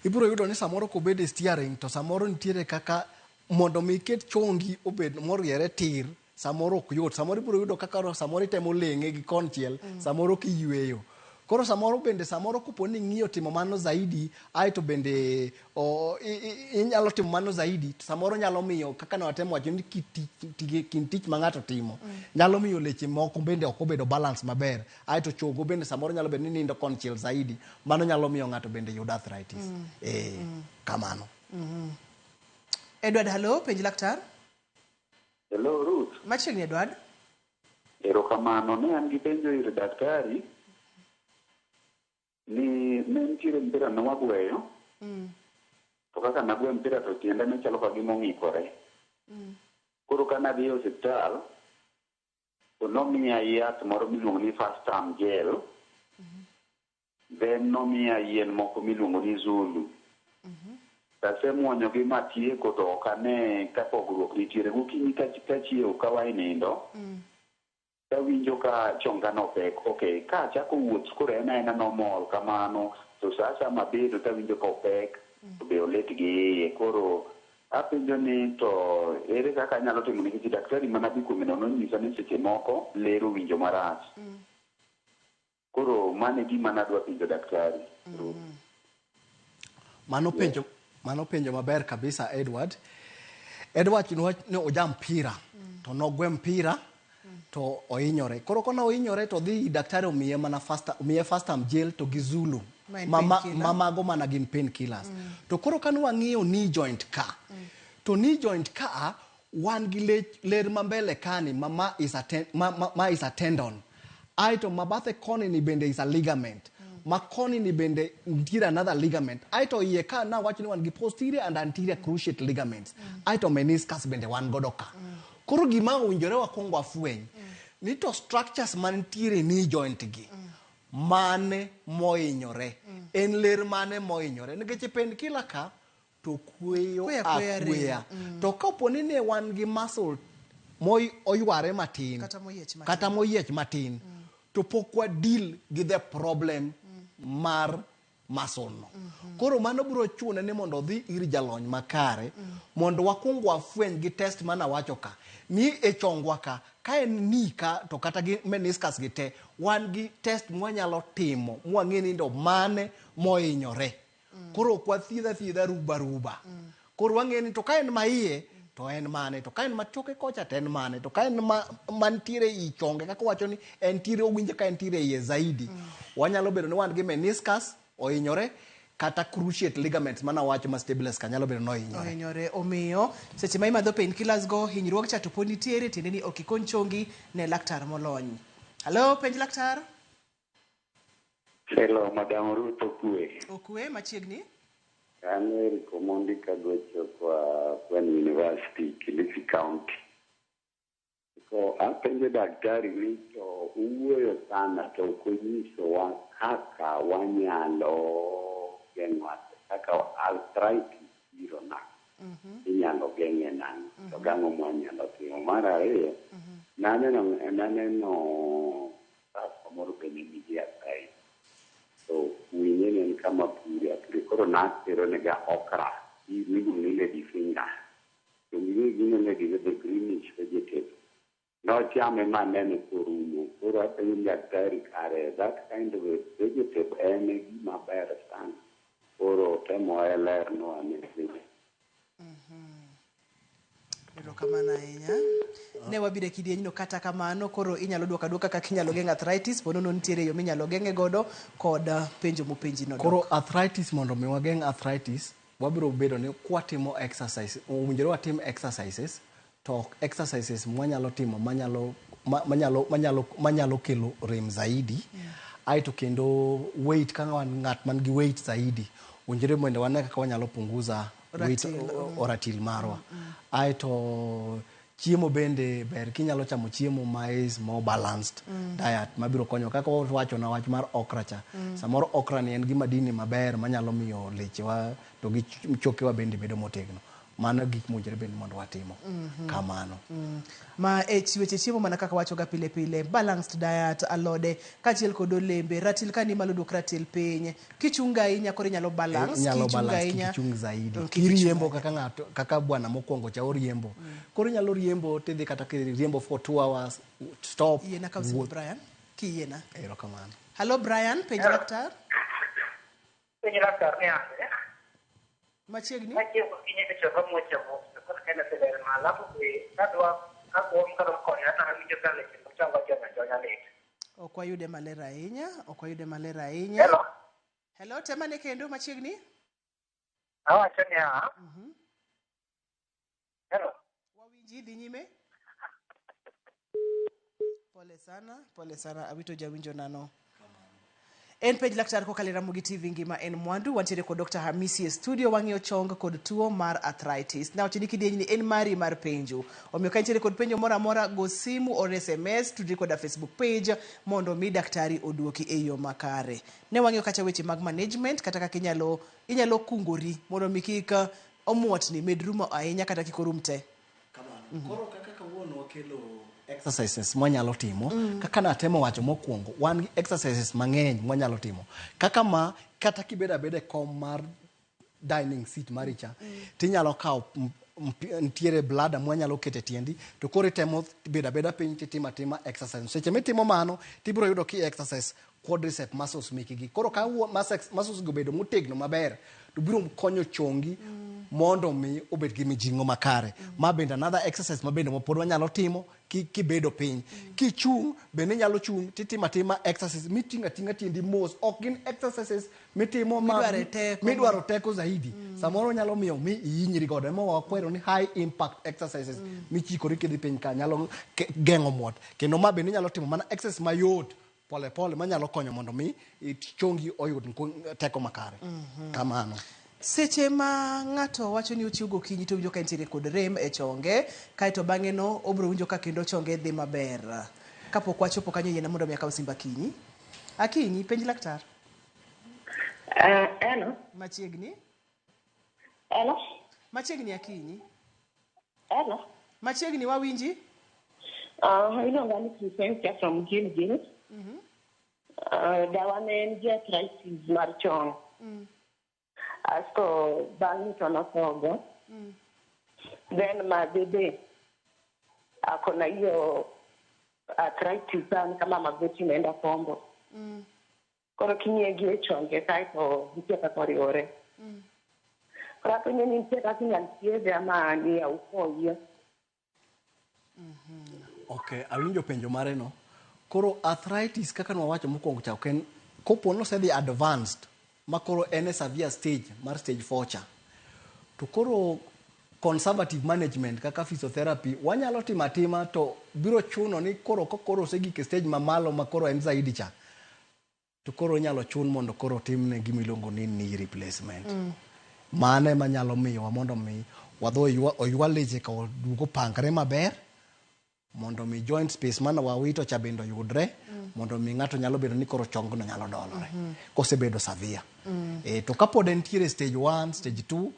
ibiro yudo ni samoro kobedo e steering to samoro nitiere kaka mondo mi iket chongi obed moriere tir, samoro ok yot. Samoro ibiro yudo kaka samoro itemo leng'e gi konchiel, samoro kiyweyo. Koro samoro bende samoro kopo ni ing'iyo timo mano zaidi, aeto bende inyalo timo mano zaidi, to samoro nyalo miyo kaka ne watemo wacho ni kind tich ma ng'ato timo, nyalo miyo leche moko bende ok obedo balance maber, aeto chogo bende samoro nyalo bedo ni nindo konchiel zaidi, mano nyalo miyo ng'ato bende yud arthritis. Kamano. Edward, hallo, penj laktar. Hello Ruth. Machiegni Edward. Erokamano. Ne an gi penjo ir daktari ni ne nitiere mpira ne wagweyo to kaka nagwe mpira to tienda ne chalo ka gima ong'ikore. Koro ka nadhi e osiptal to nomiya yath moro miluongo ni Fastum gel. Then nomiya yien moko miluongo ni Zulu. Tasemuonyogi matieko to ok ane ka pogruok nitiere. Gokinyi kachiew ka wae nindo tawinjo ka chonga no pek. Okay, ka achako wuoth koro en aena nomol kamano to sa asaya mabedo tawinjo ka opek to be olit gi iye. Koro apenjo ni to ere kaka anyalo timo nikech daktari manadhi kuome no nonyisa ni seche moko ler owinjo marach. Koro mano e gima nadwa penjo daktari. Mano penjo maber kabisa Edward. Edward ne oja mpira to nogwe mpira to ohinyore. Koro kona ohinyore to dhi daktari omiye mana omiye Fastum gel to gi Zulu. Mamago mana gin painkillers. To koro kane wang'iyo knee joint ka, to knee joint ka wan gi ler mambele kani ma is a tendon. Aeto mabathe koni ni bende is a ligament. Ma koni ni bende nitiere another ligament. Aeto iye ka na wacho ni wan gi posterior and anterior cruciate ligaments. Aeto meniscus bende wan godo ka. Koro gima owinjore wakwong wafweny ni to structures mantiere knee joint gi mane mohinyore, en ler mane mohinyore, nikech painkiller ka to kweyo akweya. To kapo ni ne wan gi muscle oyware matin kata moyiech matin to pok wa deal gi the problem mar muscle no. Koro mano biro chune ni mondo odhi ir jalony makare mondo wakwong wafweny gi test mana wacho ka ni e chongwa ka en knee ka to kata gi meniscus gi te wan gi test mwanyalo timo mwang'e ni ndo mane mohinyore. Koro ok wathiedh athiedha ruba ruba. Koro wang'e ni to ka en maiye to en mane, to ka en machoke kocha to en mane, to ka en mantiere i chonge kaka wacho ni entiere owinjo ka entiere iye zaidi. Wanyalo bedo ni wan gi meniscus ohinyore kata cruciate ligaments mana wacho ma stabilize ka nyalo bedo ni ohinyore. Ohinyore. Omiyo seche ma imadho painkillers go hinyruok cha to pod nitiere, tiende ni ok ikony chongi ne laktar molony. Hello, penj laktar. Hello, Madam Ruth Okwe. Okwe, machiegni. An Eric Omondi kagocho kwa Pwani University, Kilifi County. So apenjo daktari ni to uwuoyo sana to ok onyisowa kaka wanyalo geng'o kaka arthritis biro na. Inyalo geng'e nang'o? To gang'o mwanyalo timo? Mar ariyo, naneno kamoro bende nigi arthritis. To winye ne en kama pure apure. Koro nateronega okra miluongo ni lady finger. To gino lady the greenish vegetable. Nochame manene korumo. Koro apenjo daktari kare that kind of a vegetable en gima ber sana. Koro temo elernwa ane. Erokamano ahinya. Ne wabiro e kidienyno kata kamano koro inyalo duoko aduoka kaka inyalo geng' arthritis ponono nitiere yo minyalo geng'e godo kod penjo mopenji no. Koro arthritis mondo mi wageng' arthritis wabiro bedo ni kwatimo exercise, owinjore watim exercises to exercises mwanyalo timo manyalo kelo rem zaidi. Aeto kendo weight ka ng'at man gi weight zaidi owinjore mondo wane kaka wanyalo punguza weight oratil marwa. Aeto chiemo bende ber kinyalo chamo chiemo ma is more balanced diet mabiro konyo kaka wacho na wach mar okra cha. Samoro okra ni en gi madini maber manyalo miyo lechewa to gi chokewa bende bedo motegno. Mano gik mowinjore bende mondo watimo kamano. Ma e weche chiemo mana kaka wacho ga pile pile, balanced diet, alode kaachiel kod olembe, ratil ka ni malo duok ratil piny, kichungo ahinya koro inyalo balance, kichungo ahinya kichung zaidi, kiriembo kaka ng'ato kaka bwana mokwongo cha oriembo. Koro inyalo riembo tidhi kata kiriembo for 2 hours stop. Yiena ka usimu Brian, kiyiena. Erokamano. Hello Brian, penj laktar. Penj laktar ni ande. Machiegni. Machiegni okinyi to choka muocho muocho koro ka en oseler malo alafu be kadwa kakuom kadwa konyora to awinjo ka leche chonga jonyo jonya lit. Ok wayude maler ahinya, ok wayude maler ahinya. Hello. Hello, temane kendo machiegni. Awacho niya, Winji dhi nyime. Pole sana, pole sana awito jawinjo nano. En pej laktar kokalo e Ramogi TV ngima en mwandu wantiere kod Dr. Hamisi e studio wang'iyo chong kod tuo mar arthritis. Nawacho ni kidieny ni en mari mar penjo. Omiyo ka intiere kod penjo moro amora go simu or SMS tudri koda Facebook page mondo mi daktari oduoki e yo makare. Ne wang'iyo kacha weche mag management kata kaka inyalo inyalo kungori mondo mi kik omuotni med rumo ahinya kata kik orum te. Koro kaka kawuono wakelo exercises mwanyalo timo kaka natemo wacho mokwongo wan gi exercises mang'eny mwanyalo timo kaka ma kata kibedo abeda e kom mar dining seat mari cha tinyalo kawo nitiere blada mwanyalo keto e tiendi to koro itemo bedo abeda piny titimo atima exercise seche mitimo mano tibiro yudo ki exercise quadricep muscles mekigi koro ka muscles go obedo motegno maber to biro konyo chongi mondo mi obed gi mijing'o makare ma bende another exercise ma bende pod wanyalo timo kibedo piny kichung' bende inyalo chung' titimo atima exercise miting'o ating'a tiendi mos ok gin exercises mitimo ma Midwaro teko. midwaro teko zaidi samoro nyalo miyo mi ihinyri godo ema wakwero ni high impact exercises michikori kidhi piny ka nyalo geng'o muot kendo ma bende inyalo timo mana exercise mayot pole pole manyalo konyo mondo mi chongi oyud teko makare kamano Seche ma ng'ato wacho ni ochiew gokinyi to owinjo ka entiere kod rem e chonge, kaeto bang'e no obiro winjo ka kendo chonge dhi maber. Kapok wachopo kanyo yiena mondo mi akaw simb Akinyi. Akinyi, penj laktar. Hello. Machiegni. Hello. Machiegni Akinyi. Hello. Machiegni wawinji. Iluonga ni Crescencia from Gilgil. Dawa ne en gi arthritis mar chong. Asto bang'e to nothogo. Then madhe be ako na hiyo arthritis sana kama magoti imeenda kombo. Koro king'iye gi e chonge kaeto nitie kaka oriwore. Koro apenjo ni nitie kaka inyal thiedhe ama ni aukoyie. Okay, awinjo penjo mare no. Koro arthritis kaka nwawacho mokwongo cha ok en kopo nosedhi advanced ma koro en e severe stage mar stage 4 cha. To koro conservative management kaka physiotherapy wanyalo timo atima to biro chuno ni koro ka koro osegik e stage mamalo ma koro en zaidi cha to koro inyalo chun mondo koro timne gima iluongo ni knee replacement. Mano ema nyalo miyowa mondo mi wadho oywa leche ka oduog opangre maber mondo mi joint space mane wawito cha bende oyudre mondo mi ng'ato nyalo bedo ni koro chongno nyalo dolore kosebedo severe. To kapod entiere stage 1, stage 2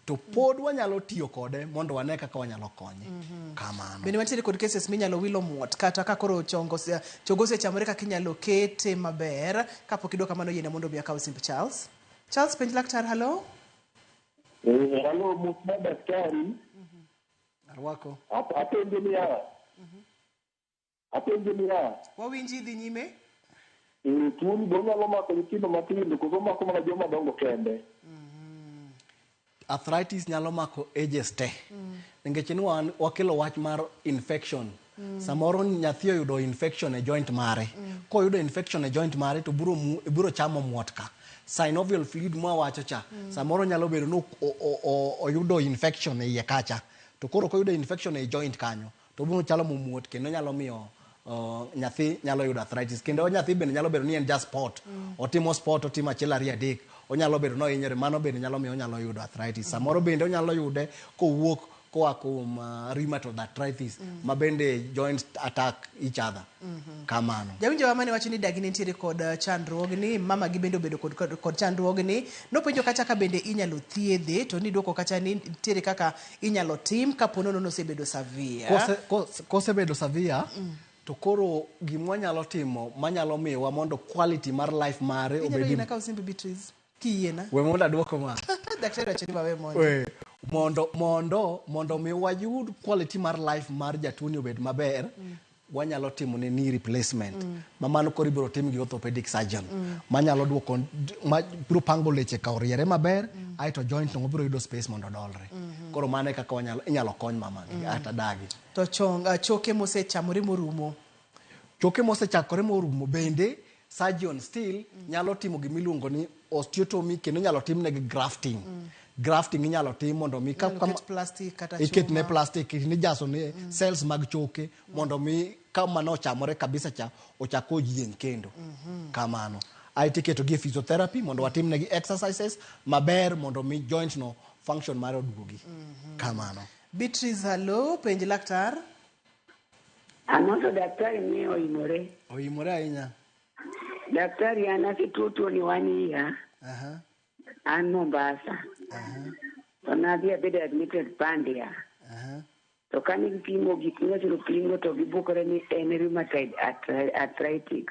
to pod wanyalo tiyo kode mondo wane kaka wanyalo konye. Kamano. Bende wantiere kod cases minyalo wilo muot kata ka koro chongo osechamore kaka inyalo kete maber. Kapok idwoko kamano yiena mondo mi akaw simb Charles. Charles, penj laktar, hello. Hello, mos daktari. Arwako. Apenjo niya. Apenjo niya. Wawinji dhi nyime. Tuoni be onyalo mako nyithindo matindo koso omako mana joma dongo kende? Arthritis nyalo mako ages te. Nikech ni wakelo wach mar infection. Samoro nyathi oyudo infection e joint mare. Koyudo infection e joint mare to biro chamo muot ka. Synovial fluid mwawacho cha. Samoro nyalo bedo ni oyudo infection e iye kacha. To koro koyudo infection e joint kanyo to biro chalo momuot kendo nyalo miyo nyathi nyalo yudo arthritis. Kendo nyathi bende nyalo bedo ni en ja sport. Otimo sport, otimo achiel ariyo adek. Onyalo bedo ni ohinyore, mano bende nyalo miyo onyalo yudo arthritis. Samoro bende onyalo yude kowuok koa kuom rheumatoid arthritis ma bende joints attack each other. Kamano. Jawinjo wa mane wacho ni dagi nitiere kod chandruogni, mama gi bende obedo kod chandruogni. Nopenjo kacha ka bende inyalo thiedhe, to niduoko kacha ni nitiere kaka inyalo tim kapo nono nosebedo severe. Kosebedo severe, to koro gima wanyalo timo manyalo miyowa mondo quality mar life mare Inyalo obedi yiena kawo simb Beatrice kiyiena. We mondo aduoko ma. Daktari wacho ni wawe mondo. We, mondo mi wayud quality mar life mar jatuoni obed maber, wanyalo timo ne knee replacement. Ma mano koro ibiro tim gi orthopedic surgeon. Manyalo duoko, ma biro pango leche ka oriere maber, aeto joint no biro yudo space mondo odolre. Koro mano e kaka inyalo kony mama gi, kata dagi. To choke mosechamore morumo. Choke mosechakore morumo bende surgeon still nyalo timo gima iluongo ni osteotomy kendo inyalo timnegi grafting. Grafting inyalo tim mondo mi Inyalo ket plastic kata iketne chuma. plastic nijaso ne cells mag choke mondo mi kama nochamore kabisa cha ochak oyieng' kendo. Kamano. Aeto iketo gi e physiotherapy mondo watimnegi exercises maber mondo mi joint no function mare oduogi. Kamano. Beatrice, hello, penj laktar. Amoso daktari ni oimore. Oimore ahinya. Daktari an asetuo tuo ni one year. An Mombasa. To nadhi abedo admitted Pandia. To kane gipimo gik miwacho pimo to gibukore ni en rheumatoid arthritis.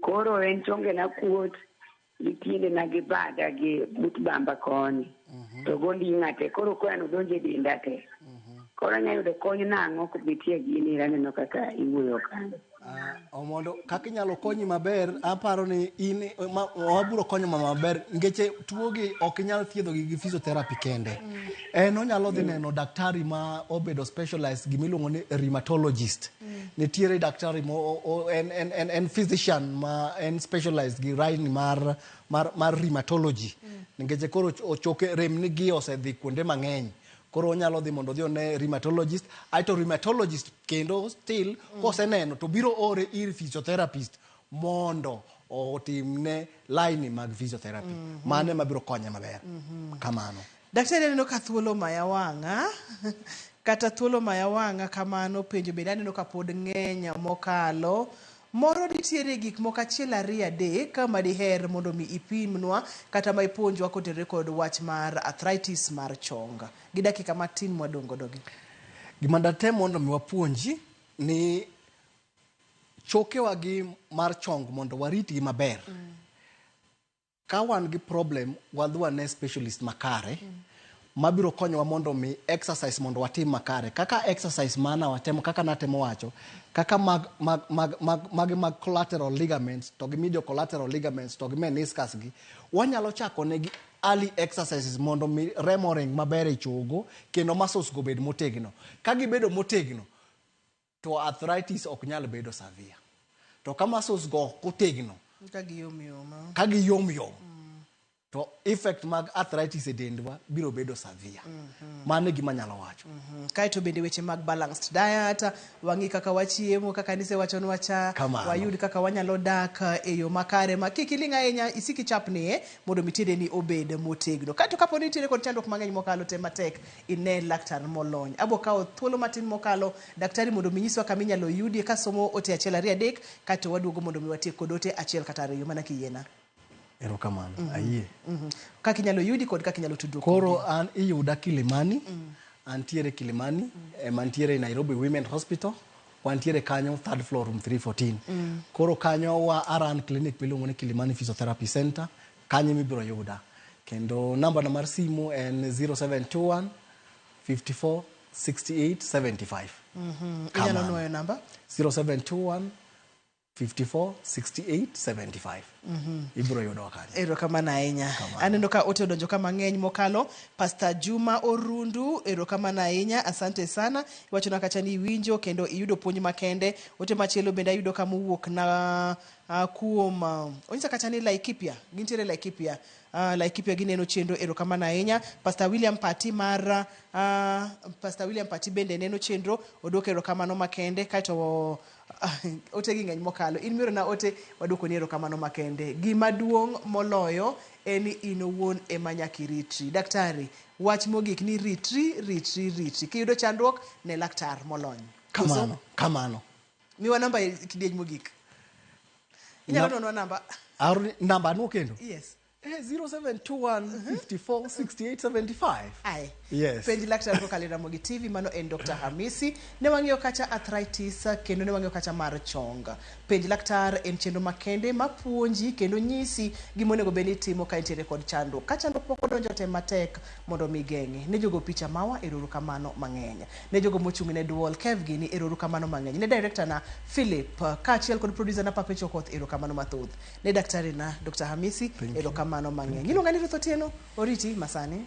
Koro en chongena kuot gi tiendena gi bada gi but bamba koni. To goling'a te. Koro koya nodonjo e denda te. Koro anyalo yudo kony nang'o kupitia gini aneno kaka iwuoyo kanyo. Omondo kaka inyalo konyi maber aparo ni in wabiro konyo mama maber ngeche tuogi ok inyal thiedho gi physiotherapy kende. En onyalo dhi neno daktari ma obedo specialized gimiluongo ni rheumatologist. Nitiere daktari mo en physician ma en specialized gi line mar rheumatology. Nikech koro ochoke rem nigi osedhi kuonde mang'eny. Koro onyalo dhi mondo odhi one rheumatologist, aeto rheumatologist kendo still koseneno to biro ore ir physiotherapist mondo otimne line mag physiotherapy. Mano ema biro konye maber. Kamano. Daktari aneno ka thuolo maya wang'a kata thuolo maya wang'a kamano penjo bende aneno ka pod ng'eny mokalo. Moro nitiere gik moko 1 2 3 madiher mondo mi ipimnwa kata ma ipuonjwa kotenore kod wach mar arthritis mar chong. Gi dakika matin mwadong' godo gi. Gima datem mondo mi wapuonji ni chokewa gi mar chong mondo waritgi maber. Ka wan gi problem, wadhi wane specialist makare mabiro konyowa mondo mi exercise mondo watim makare. Kaka exercise mana watemo, kaka natemo wacho, kaka mag collateral ligaments to gi medial collateral ligaments to gi meniscus gi, wanyalo chako negi early exercises mondo mi remo ring maber e chogo kendo muscles go bed motegno. Ka gibedo motegno, to arthritis ok nyal bedo severe. To ka muscles go ok otegno, Ka giyom yom. Ka giyom yom, to effect mag arthritis e dendwa biro bedo severe. Mano e gima anyalo wacho. Kaeto bende weche mag balanced diet, wang'i kaka wachiemo, kaka nisewachonwa cha, wayud kaka wanyalo dak e yo makare ma kik iling' ahinya, isik ichapnie mondo mi tiendeni obed motegno. Kaeto kapo ni nitiere kod chandruok mang'eny mokalo, tem matek ine laktar molony. Abo kawo thuolo matin mokalo, daktari mondo mi nyiswa kama inyalo yudie kasomo ote 1 2 3, kaeto waduogo mondo mi watiek kod ote 1 kata 2 mana kiyiena. Erokamano, ayie. Kaka inyalo yudi kod kaka inyalo tudruok Koro kodi. an iyuda Kilimani, antiere Kilimani, mantiere Nairobi Women Hospital, wantiere kanyo third floor room 314. Koro kanyo wa aran clinic miluongo ni Kilimani Physiotherapy Center, kanyo mibiro yuda. Kendo namba na mar simu en 0721 54 68 75. Inyalo nuoyo namba? 0721 54 68 75. Ibiro yudo kanyo. Erokamano ahinya. Aneno ka ote odonjo ka mang'eny mokalo. Pastor Juma Orundu, erokamano ahinya, asante sana. Iwachona kacha ni iwinjo kendo iyudo puonj makende. Ote machielo bende ayudo ka mowuok na kuom onyisa kacha ni Laikipia, gintiere Laikipia. Laikipia gineno chenro, erokamano ahinya. Pastor William Pati mar Pastor William Pati bende neno chenro, odwoko erokamano makende. Kaeto ote gi ng'eny mokalo. In miorona ote, waduoko ni erokamano makende. Gima duong' moloyo en ni in owuon ema nyaka iritri. Daktari, wach mogik ni ritri, ritri, ritri. Kiyudo chandruok, ne laktar molony. Kamano, kamano. Miwa namba e kidieny mogik. Inyalo nonwa namba? Namba anuo kendo? Yes. 0721 54 68 75. Aye. Yes. Penj laktar kokalo e Ramogi TV, mano en Dr. Hamisi. Ne wang'iyo kacha arthritis kendo ne wang'iyo kacha mar chong. Penj laktar en chenro makende mapuonji kendo nyisi gima onego bed ni itimo ka intiere kod chandruok. Ka chandruok pok odonjo, tem matek mondo mi geng'e. Ne jogo picha mawa, erouru kamano mang'eny. Ne jogo mochung' ne duol Kev gini, erouru kamano mang'eny. Ne director na Philip kaachiel kod producer na Pape Chokoth, erokamano mathoth. Ne daktari na Dr. Hamisi, erokamano mang'eny. Iluonga ni Ruth Otieno, oriti masani.